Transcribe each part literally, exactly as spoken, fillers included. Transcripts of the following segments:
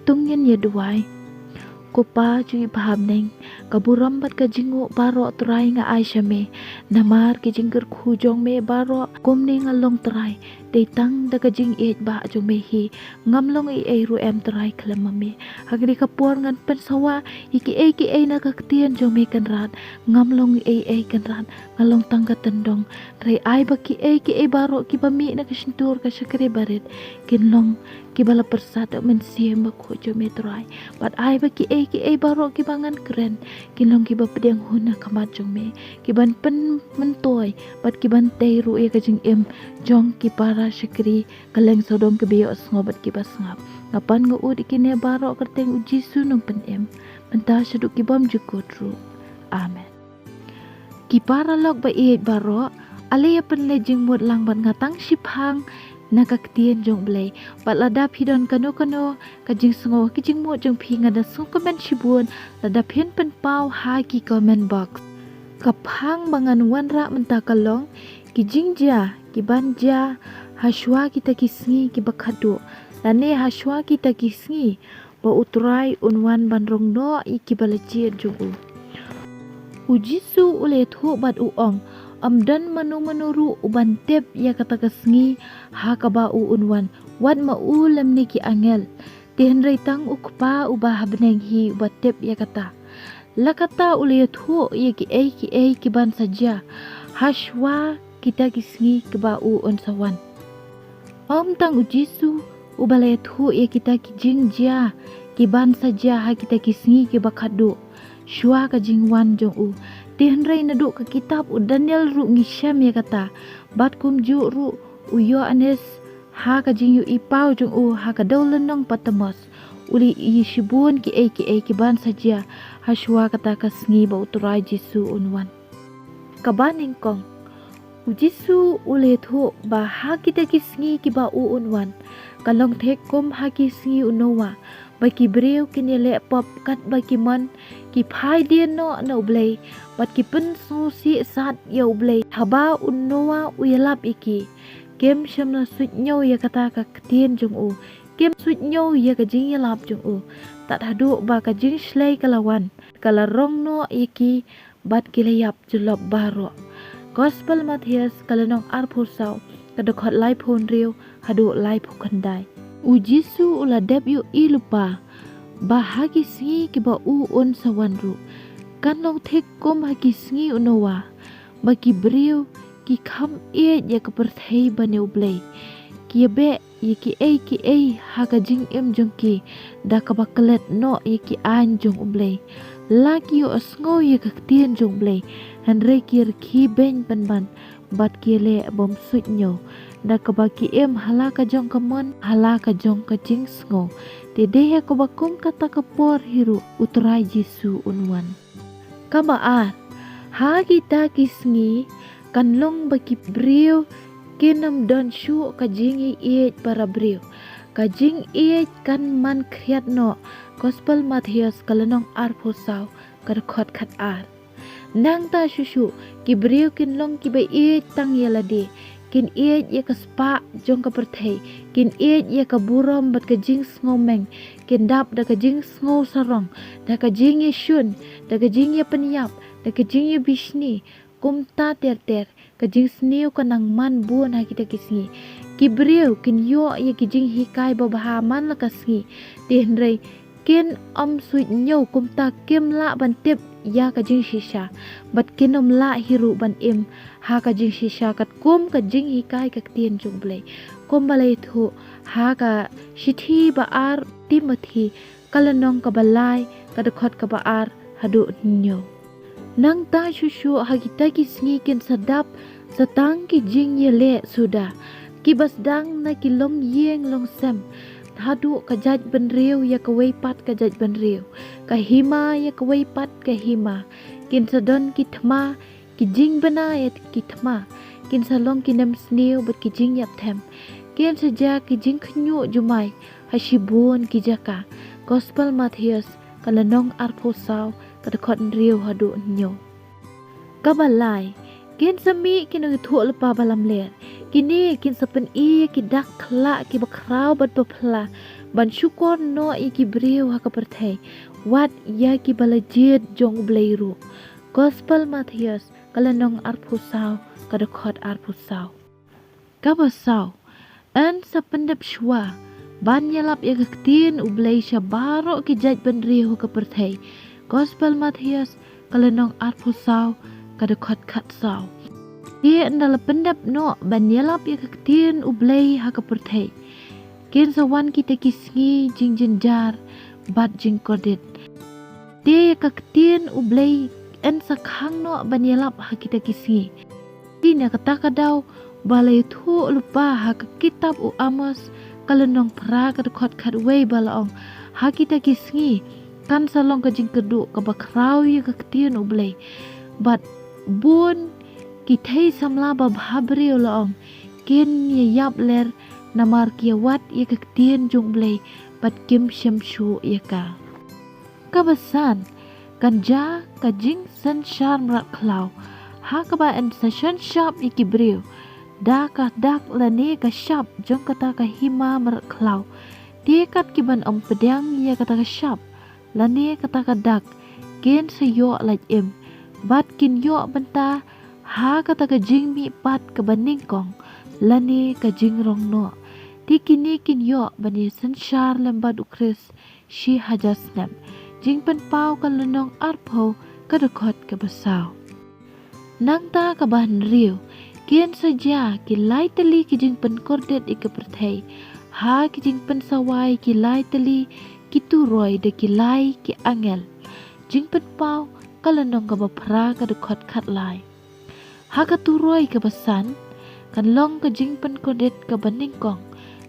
To ngin ïa duwai. Ko Pa jong ngi ba ha bneng, ka burom bad ka jingnguh baroh Trai nga ai sha me. Namar ki jingkyrkhu jong me baroh, kumne nga long Trai, dei tang da ka jingïeit ba jong me hi. Ngam long ei ei ruh em Trai khlem ma me. Ha kane ka por ngan pynsawa ïa kiei kiei na ka ktien jong me Kynrad. Ngam long ei ei Kynrad, nga long tang ka tyndong. Trai, ai ba kiei kiei baroh kiba mih na ka shyntur ka shakri barit kin long kiba la pyrsad da u Mynsiem Bakhuid jong me Trai. Bad ai ba kiei kiei baroh kiba ngan kren kin long kiba pdiang hun ha khmat jong me, kiban pynmyntoi bad kiban tei ruh ïa ka jingim jong ki para shakri kylleng sawdong kiba ïohsngew bad kiba sngap. Nga pan nga ud ïa kine baroh kyrteng u Jisu Nongpynim, mynta shaduh ki bymjukut ruh. Amen. Ki paralok ba ïeit baroh, ale ïa pynleit jingmut lang bad nga tang shiphang na ka ktien jong U Blei. Bad lada phi don kano kano ka jingsngew ha ki jingmut jong phi, nga da sngewkmen shibun lada phin pynpaw ha ki comment box. Ka phang ba ngan wanrah mynta ka long ki jingjia kiban jia ha shuwa kita ki sngi kiba khatduh, lane ha shuwa kita ki sngi ba U Trai un wan ban rong noh ïa kiba la jied jong u. U Jisu u la ïathuh bad u ong, ym don mano mano ruh uban tip ïa kata ka sngi ha kaba u un wan, wat ma u lymne ki angel. Te hynrei tang U Kpa uba ha bneng hi uba tip ïa kata. La kata u la ïathuh ïa kiei kiei kiban sa jia ha shuwa kita ki sngi kiba u un sa wan. Ym tang u Jisu uba la ïathuh ïa kita ki jingjia kiban sa jia ha kita ki sngi kiba khatduh shuwa ka jingwan jong u. Te hynrei naduh ka kitab u Daniel ruh ngi shem ïa kata. Bad kumjuh ruh u Ïoannis ha ka jingïohi paw jong u ha ka dewlynnong Patmos, u la ïohi shibun kiei kiei kiban sa jia ha shuwa kata ka sngi ba U Trai Jisu un wan. Kaba nyngkong, u Jisu u la ïathuh ba ha kita ki sngi kiba u un wan, kan long thik kum ha ki sngi u Noah, ba ki briew kin ïaleh pop katba ki mon, ki phai dien noh na U Blei, bad ki pynsngewsih sat ïa U Blei haba u Noah u ïalap ïa ki. Kim shym la suidñiew ïa kata ka ktien jong u, kim suidñiew ïa ka jingïalap jong u. Tad haduh ba ka jingshlei ka la wan, ka la rong noh ïa ki, bad ki la ïap jyllop baroh. Gospel Mathaios ka lynnong arphew saw, ka dkhot laiphew hynriew haduh laiphew khyndai. U Jisu u la dep ïohi lypa ba ha ki sngi kiba u un sa wan ruh, kan long thik kum ha ki sngi u Noah, ba ki briew ki kham ïeit ïa ka pyrthei bad ïa U Blei. Ki ïabeh ïa kiei kiei ha ka jingim jong ki da kaba klet noh ïa ki aiñ jong U Blei. La ki ïohsngew ïa ka ktien jong U Blei, hynrei ki rkhie beiñ pynban bad ki ïaleh bym suidñiew, da kaba ki im ha la ka jong ka mon, ha la ka jong ka jingsngew. Te dei ha kaba kum kata ka por hi ruh U Trai Jisu un wan. Kaba ar, ha kita ki sngi kan long ba ki briew kin ym don shuh ka jingïeit para briew. Ka jingïeit kan man khriat noh. Gospel Mathaios ka lynnong arphew saw, ka dkhot khatar. Nangta shuh shuh ki briew kin long kiba ïeit tang ïa lade, kin ïeit ïa ka spah jong ka pyrthei, kin ïeit ïa ka burom bad ka jingsngewmeng, kin dap da ka jingsngewsarong, da ka jingïashun, da ka jingïapynïap, da ka jingïabishni. Kumta ter ter ka jingsniew ka nang man bun ha kita ki sngi. Ki briew kin ïoh ïa ki jinghikai babha man la ka sngi. Te hynrei kin ym suidñiew, kumta kim lah ban tip ïa ka jingshisha, bad kin ym lah hi ruh ban im ha ka jingshisha katkum ka jinghikai ka ktien jong U Blei. Kumba la ïathuh ha ka shithi ba ar Timothi, ka lynnong kaba lai, ka dkhot kaba ar haduh hynñiew. Nangta shuh shuh ha kita ki sngi kin sa dap sa tang ki jingïaleh suda, kiba sdang na ki longïing longsem, haduh ka jaitbynriew ïa kawei pat ka jaitbynriew, ka hima ïa kawei pat ka hima. Kin sa don ki thma, ki jingbna ïa ki thma, kin sa long ki nemsniew bad ki jingïapthem. Kin sa jia ki jingkhynñiuh jumai ha shibun ki jaka. Gospel Mathaios, ka lynnong arphew saw, ka dkhot hynriew haduh hynñiew. Kaba lai, kin sa mih ki nongïathuhlypa ba lamler, Kine kin sa pyni ïa ki dak khlah kiba khraw bad ba phylla ban shukor noh ïa ki briew ha ka pyrthei, wat ïa kiba la jied jong U Blei ruh. Gospel Mathaios ka lynnong arphew saw, ka dkhot arphew saw. Kaba saw, yn sa pyndep shuwa ban ïalap ïa ka ktien U Blei sha baroh ki jaitbynriew ha ka pyrthei. Gospel Mathaios ka lynnong arphew saw, ka dkhot khatsaw. Te ynda la pyndep noh ban ïalap ïa ka ktien U Blei ha ka pyrthei, kin sa wan kita ki sngi jingjynjar bad jingkordit. Te ïa ka ktien U Blei yn sa khang noh ban ïalap ha kita ki sngi. Te na kata ka daw ba la ïathuh lypa ha ka kitab u Amos ka lynnong phra, ka dkhot khatwei, ba la ong, ha kita ki sngi kan sa long ka jingkyrduh kaba khraw ïa ka ktien U Blei, bad bun ki thei samla babha briew, la ong, kin ïa ïap ler namar ki ïa wad ïa ka ktien jong U Blei bad kim shym shuh ïa ka. Kaba san, kan jia ka jingsynshar mrad khlaw, ha kaba yn sa shon shap ïa ki briew da ka dak lane ka shap jong kata ka hima mrad khlaw. Te kat ki ban ym pdiang ïa kata ka shap lane kata ka dak, kin sa ïoh lait im bad kin ïoh bynta ha kata ka jingmihpat kaba nyngkong lane ka jingrong noh. Te kine kin ïoh ban ïa synshar lem bad U Khrist shi hajar snem. Jingpynpaw ka lynnong arphew, ka dkhot kaba saw. Nangta kaba hynriew, kin sa jia ki lai tylli ki jingpynkordit ïa ka pyrthei, ha ki jingpynsawai ki lai tylli ki turoi da ki lai ki angel. Jingpynpaw ka lynnong kaba phra, ka dkhot khatlai. Ha ka turoi kaba san, kan long ka jingpynkordit kaba nyngkong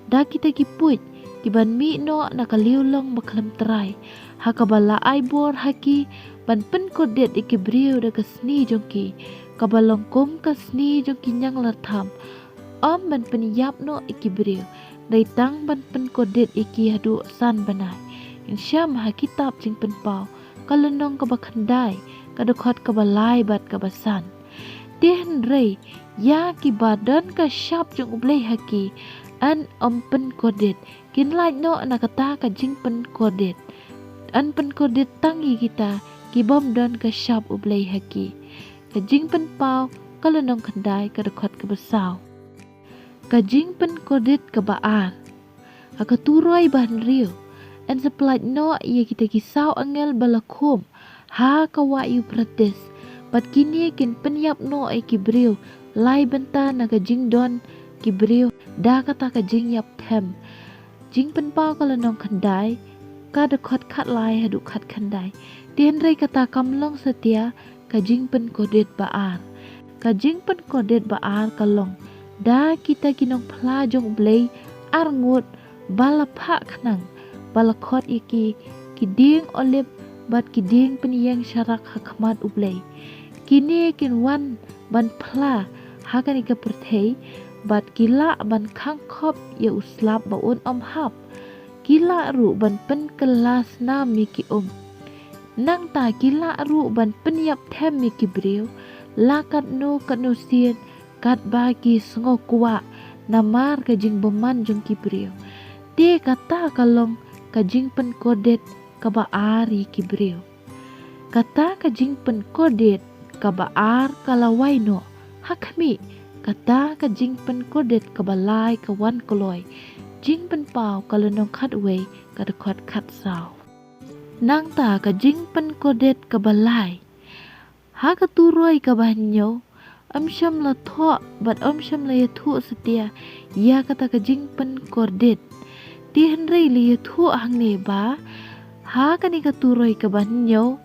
da kita ki puit ki ban mih noh na ka liewlong ba khlem trai, ha kaba la ai bor ha ki ban pynkordit ïa ki briew da ka sni jong ki, kaba long kum ka sni jong ki ñianglartham, ym ban pynïap noh ïa ki briew, dei tang ban pynkordit ïa ki haduh san bnai. Ngin shem ha kitab Jingpynpaw ka lynnong kaba khyndai, ka dkhot kaba lai bad kaba san. Te hynrei ïa kiba don ka shap jong U Blei ha ki, yn ym pynkordit, kin lait noh na kata ka jingpynkordit. Yn pynkordit tang ïa kita ki bym don ka shap U Blei ha ki. Ka Jingpynpaw ka lynnong khyndai, ka dkhot kaba saw. Ka jingpynkordit kaba ar. Ha ka turoi ba hynriew, yn sa pynlait noh ïa kita ki saw angel ba la khum ha ka wah Euphrates, bad kine kin pynïap noh ïa ki briew lai bynta na ka jingdon ki briew da kata ka jingïap them. Jingpynpaw ka lynnong khyndai, ka dkhot khatlai haduh khatkhyndai. Te hynrei kata kam long satia ka jingpynkordit ba ar. Ka jingpynkordit ba ar ka long da kita ki nongphla jong U Blei arngut ba la phah khnang, ba la khot ïa ki ki dieng olib bad ki dieng pynïeng sharak ha khmat U Blei. Kine kin wan ban phla ha kane ka pyrthei, bad ki lah ban khang khop ïa u slap ba un ym hap. Ki lah ruh ban pynkylla snam ïa ki um. Nangta ki lah ruh ban pynïap them ïa ki briew la katno katno sien, katba ki sngew kwah namar ka jingbymman jong ki briew. Te kata ka long ka jingpynkordit kaba ar ïa ki briew. Kata ka jingpynkordit kaba ar ka la wai noh. Ha khmih, kata ka jingpynkordit kaba lai ka wan kloi. Jingpynpaw ka lynnong khatwei, ka dkhot khatsaw. Nangta ka jingpynkordit kaba lai. Ha ka turoi kaba hynñiew, ym shym la thoh bad ym shym la ïathuh satia ïa kata ka jingpynkordit. Te hynrei la ïathuh hangne ba ha kane ka turoi kaba hynñiew,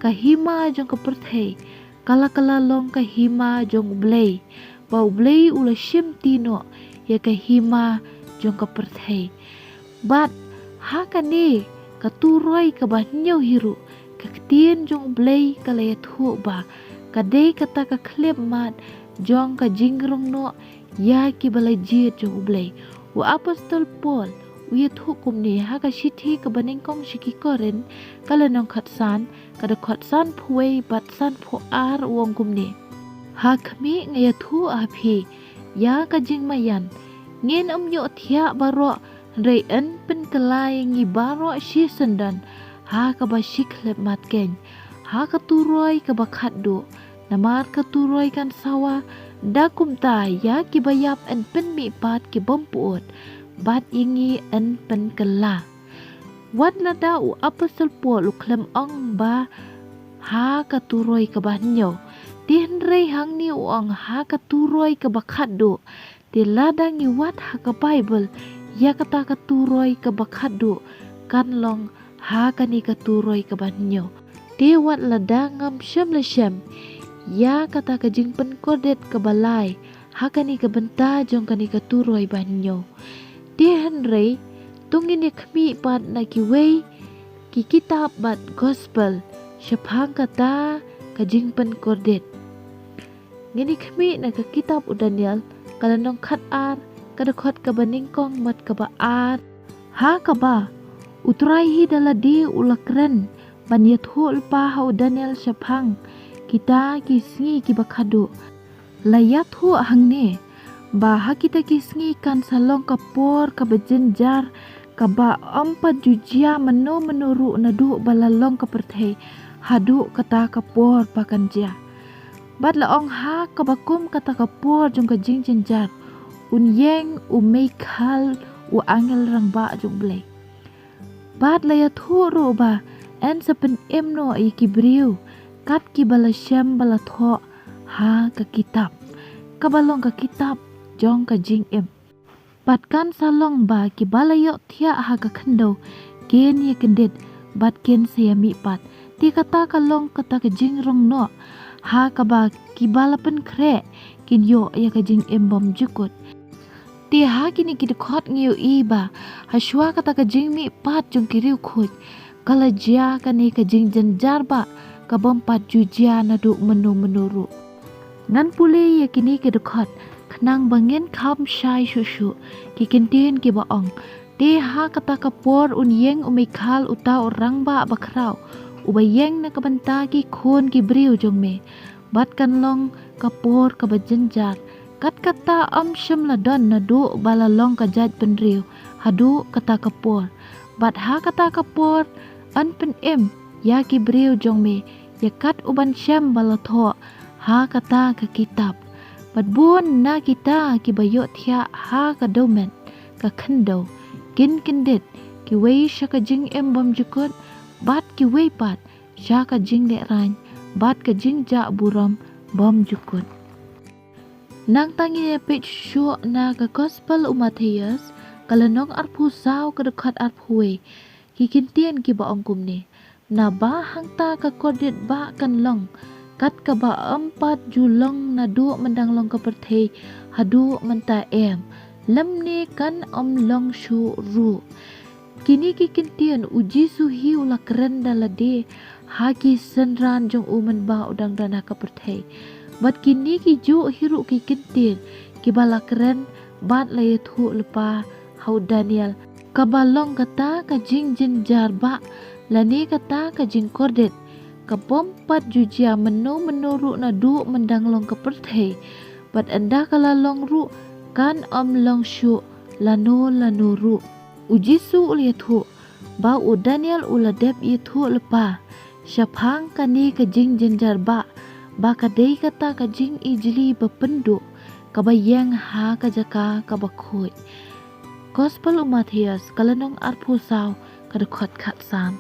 ka hima jong ka pyrthei ka la kylla long ka hima jong U Blei, ba U Blei u la shimti noh ïa ka hima jong ka pyrthei. Bad ha kane ka turoi kaba hynñiew hi ruh, ka ktien jong U Blei ka la ïathuh ba ka dei kata ka khyllipmat jong ka jingrong noh ïa kiba la jied jong U Blei. U apostol Paul u ïathuh kumne ha ka shithi kaba nyngkong sha ki Korinth, ka lynnong khatsan, ka dkhot sanphew wei bad sanphew ar, u ong kumne: Ha khmih nga ïathuh ha phi ïa ka jingmaïan. Ngin ym ïohthiah baroh, hynrei yn pynkylla ïa ngi baroh shisyndon ha kaba shi khyllipmat keiñ, ha ka turoi kaba khatduh. Namar ka turoi kan sawa, da kumta ïa kiba ïap yn pynmihpat ki bym pyut, bad ïa ngi yn pynkylla. Wat lada u apostol Paul u khlem ong ba ha ka turoi kaba hynñiew, te hynrei hangne u ong ha ka turoi kaba khatduh. Te lada ngi wad ha ka Baibl, ïa kata ka turoi kaba khatduh kan long ha kane ka turoi kaba hynñiew. Te wat lada ngam shym la shem ïa kata ka jingpynkordit kaba lai ha kane ka bynta jong kane ka turoi ba hynñiew, te hynrei to ngin ïa khmih pat na kiwei ki kitab bad gospel shaphang kata ka jingpynkordit. Ngin ïa khmih na ka kitab u Daniel, ka lynnong khatar, ka dkhot kaba nyngkong bad kaba ar. Ha kaba u Trai hi da lade u la kren ban ïathuh lypa ha u Daniel shaphang kita ki sngi kiba khadduh. La ïathuh hangne ba ha kita ki sngi kan sa long ka por kaba jynjar, kaba ym pat ju jia mynno mynno ruh naduh ba la long ka pyrthei haduh kata ka por ba kan jia. Bad la ong ha kaba kum kata ka por jong ka jingjynjar, un ïeng u Michael, u angel rangbah jong U Blei. Bad la ïathuh ruh ba yn sa pynim noh ïa ki briew kat kiba la shem ba la thoh ha ka kitab, kaba long ka kitab jong ka jingim. Bad kan sa long ba kiba la ïohthiah ha ka khyndew kin ïa kyndit bad kin sa ïa mihpat. Te kata ka long kata ka jingrong noh ha kaba kiba la pynkhreh kin ïoh ïa ka jingim bymjukut. Te ha kine ki dkhot ngi ïohi ba ha shuwa kata ka jingmihpat jong ki riewkhuid, ka la jia kane ka jingjynjar ba ka bym pat ju jia naduh mynno mynno ruh. Ngan pule ïa kine ki dkhot khnang ba ngin kham shai shuh shuh ki kyntien kiba ong. Te ha kata ka por un ïeng u Michael, uta u rangbah bakhraw, uba ïeng na ka bynta ki khun ki briew jong me. Bad kan long ka por kaba jynjar, kat kata ym shym la don naduh ba la long ka jaitbynriew haduh kata ka por. Bad ha kata ka por yn pynim ïa ki briew jong me ïa kat u ban shem ba la thoh ha kata ka kitab. Bad bun na kita kiba ïohthiah ha ka dewmet ka khyndew kin kyndit, kiwei sha ka jingim bymjukut bad kiwei pat sha ka jinglehrain bad ka jingjah burom bymjukut. Nangta ngin ïa peit shuh na ka gospel u Mathaios, ka lynnong arphew saw, ka dkhot arphew wei. Ki kyntien kiba ong kumne. Naba hangta ka kordit ba kan long kat kaba ym pat ju long naduh myndang long ka pyrthei haduh mynta em, lymne kan ym long shuh ruh. Kine ki kyntien u Jisu hi u la kren da lade ha ki synran jong u mynba u dang don ha ka pyrthei. Bad kine ki juh hi ruh ki kyntien kiba la kren bad la ïathuh lypa ha u Daniel, kaba long kata ka jingjynjar ba lane kata ka jingkordit ka bym pat ju jia mynno mynno ruh naduh myndang long ka pyrthei. Bad ynda ka la long ruh kan ym long shuh lano lano ruh. U Jisu u la ïathuh ba u Daniel u la dep ïathuh lypa shaphang kane ka jingjynjar ba, ba ka dei kata ka jingijli ba pynduh kaba ïeng ha ka jaka kaba khuid. Gospel u Mathaios, ka lynnong arphew saw, ka dkhot khatsan.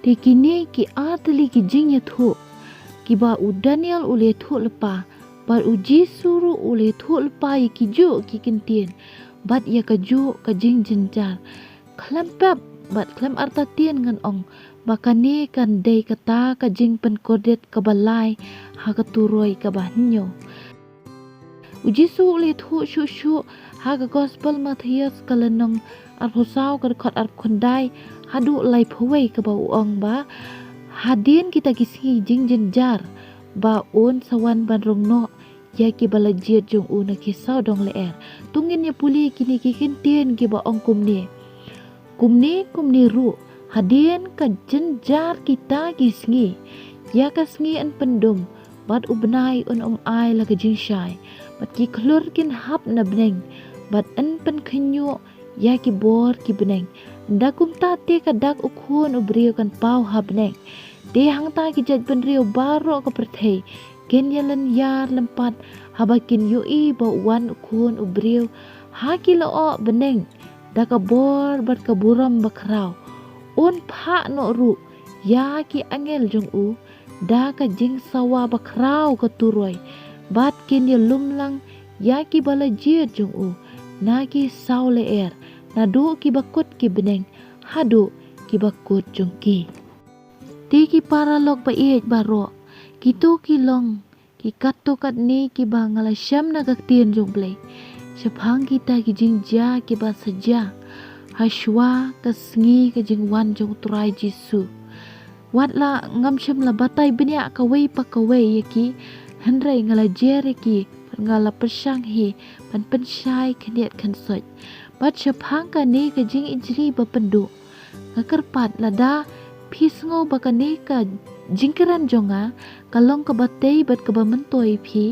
Te kine ki ar tylli ki jingïathuh kiba u Daniel u la ïathuh lypa bad u Jisu ruh u la ïathuh lypa ïa ki juh ki kyntien bad ïa ka juh ka jingjynjar. Khlem pep bad khlem artatien ngan ong ba kane kan dei kata ka jingpynkordit kaba lai ha ka turoi kaba hynñiew. U Jisu u la ïathuh shuh shuh ha ka gospel Mathaios, ka lynnong arphew saw, ka dkhot arphew khyndai haduh laiphew wei, kaba u ong ba hadien kita ki sngi jingjynjar ba un sa wan ban rong noh ïa kiba la jied jong u na ki sawdong lyer. To ngin ïa pule kine ki kyntien kiba ong kumne. Kumne kumne ruh, hadien ka jynjar kita ki sngi, ïa ka sngi yn pyndum bad u bnai un ym ai la ka jingshai, bad ki khlur kin hap na bneng, bad yn pynkhynñiuh ïa ki bor ki bneng. Ynda kumta te ka dak u Khun u briew kan paw ha bneng. Te hangta ki jaitbynriew baroh ka pyrthei kin ïalynñiar lympat haba kin ïohi ba u wan u Khun u briew ha ki lyoh bneng da ka bor bad ka burom bakhraw. Un phah noh ruh ïa ki angel jong u da ka jingsawa bakhraw ka turoi, bad kin ïalumlang ïa ki ba la jied jong u na ki saw lyer, naduh ki ba kut ki bneng haduh ki ba kut jong ki. Te ki paralok ba ïeit baroh, kito ki long ki katto katne ki ba nga la shem na ka ktien jong U Blei shaphang kita ki jingjia ki ba sa jia ha shuwa ka sngi ka jingwan jong U Trai Jisu. Wat la ngam shem la batai bniah kawei pa kawei ïa ki, hynrei nga la jer ïa ki, nga la pyrshang hi ban pynshai khyndiat khynsoit. Bad shaphang kane ka jingijli ba pynduh, nga kyrpad lada phi sngew ba kane ka jingkren jong nga ka long kaba tei bad kaba myntoi ïa phi,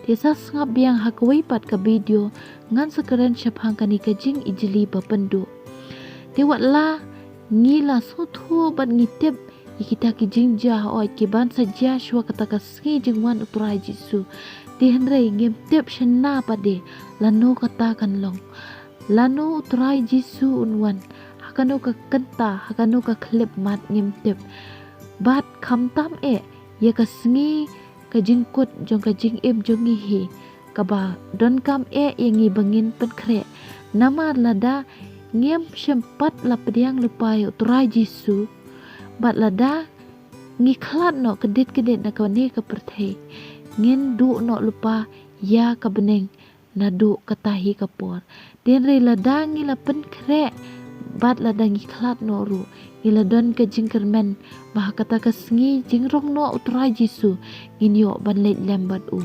te sa sngap biang ha kawei pat ka video ngan sa kren shaphang kane ka jingijli ba pynduh. Te wat la ngi la sngewthuh bad ngi tip ïa kita ki jingjia hooid ki ban sa jia shuwa kata ka sngi jingwan U Trai Jisu, te hynrei ngim tip shynna pat de lano kata kan long. Lano U Trai Jisu un wan, ha kano ka kynta, ha kano ka khyllipmat ngim tip. Bad khamtam eh ïa ka sngi ka jingkut jong ka jingim jong ngi hi, kaba donkam eh ïa ngi ba ngin pynkhreh. Namar lada ngim shem pat la pdiang lypa ïa U Trai Jisu, bad lada ngi khlad noh kyndit kyndit na kane ka pyrthei, ngin duh noh lypa ïa ka bneng naduh kata hi ka por. Te hynrei lada ngi la pynkhreh bad lada ngi khlad noh ruh, ngi la don ka jingkyrmen ba ha kata ka sngi jingrong noh U Trai Jisu ngin ïoh ban leit lem bad u.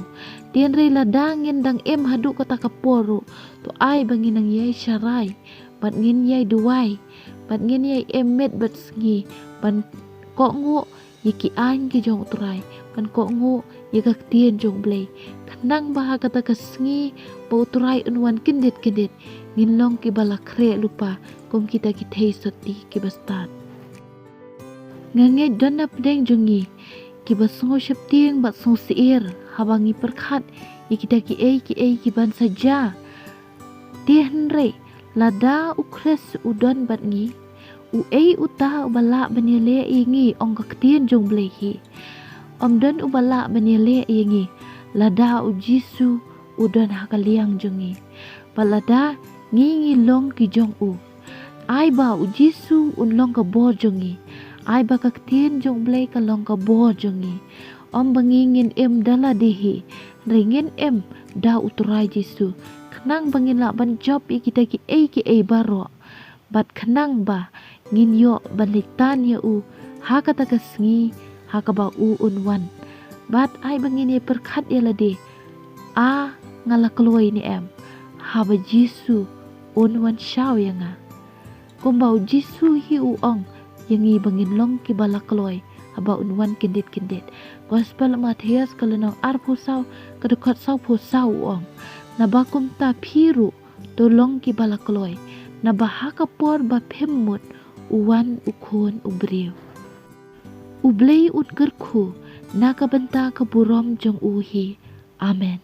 Te hynrei lada ngin dang im haduh kata ka por ruh, to ai ba ngin nang ïai sharai bad ngin ïai duwai bad ngin ïai im miet bad sngi ban kohnguh ïa ki aiñ ki jong U Trai, ban kohnguh ïa ka ktien jong U Blei, khnang ba ha kata ka sngi ba U Trai un wan kyndit kyndit, ngin long ki ba la khreh lypa kum kita ki theisotti ki ba stad. Nga ngeit don na pdeng jong ngi ki ba sngew sheptieng bad sngew syier haba ngi pyrkhat ïa kita kiei kiei ki ban sa jia. Te hynrei lada U Khrist u don bad ngi, uei uta u ba lah ban ïaleh ïa ngi, ong ka ktien jong U Blei hi. Ym don u ba lah ban ïaleh ïa ngi lada U Jisu u don ha ka liang jong ngi, bad lada ngi ngi long ki jong u. Ai ba U Jisu un long ka bor jong ngi. Ai ba ka ktien jong U Blei ka long ka bor jong ngi. Ym ba ngi ngin im da lade hi, hynrei ngin im da U Trai Jisu, khnang ba ngin lah ban jop ïa kita kiei kiei baroh, bad khnang ba ngin ïoh ban leit tan ïa u ha kata ka sngi ha kaba u un wan. Bad ai ba ngin ïa pyrkhat ïa lade, a, nga la kloi ne em haba Jisu un wan shaw ïa nga. Kumba U Jisu hi u ong ïa ngi ba ngin long ki ba la kloi haba un wan kyndit kyndit. Gospel Mathaios ka lynnong arphew saw ka dkhot sawphew saw u ong, naba kumta phi ruh to long ki ba la kloi, naba ha ka por ba phim mut u wan U Khun u briew. U Blei un kyrkhu na ka bynta ka burom jong u hi. Amen.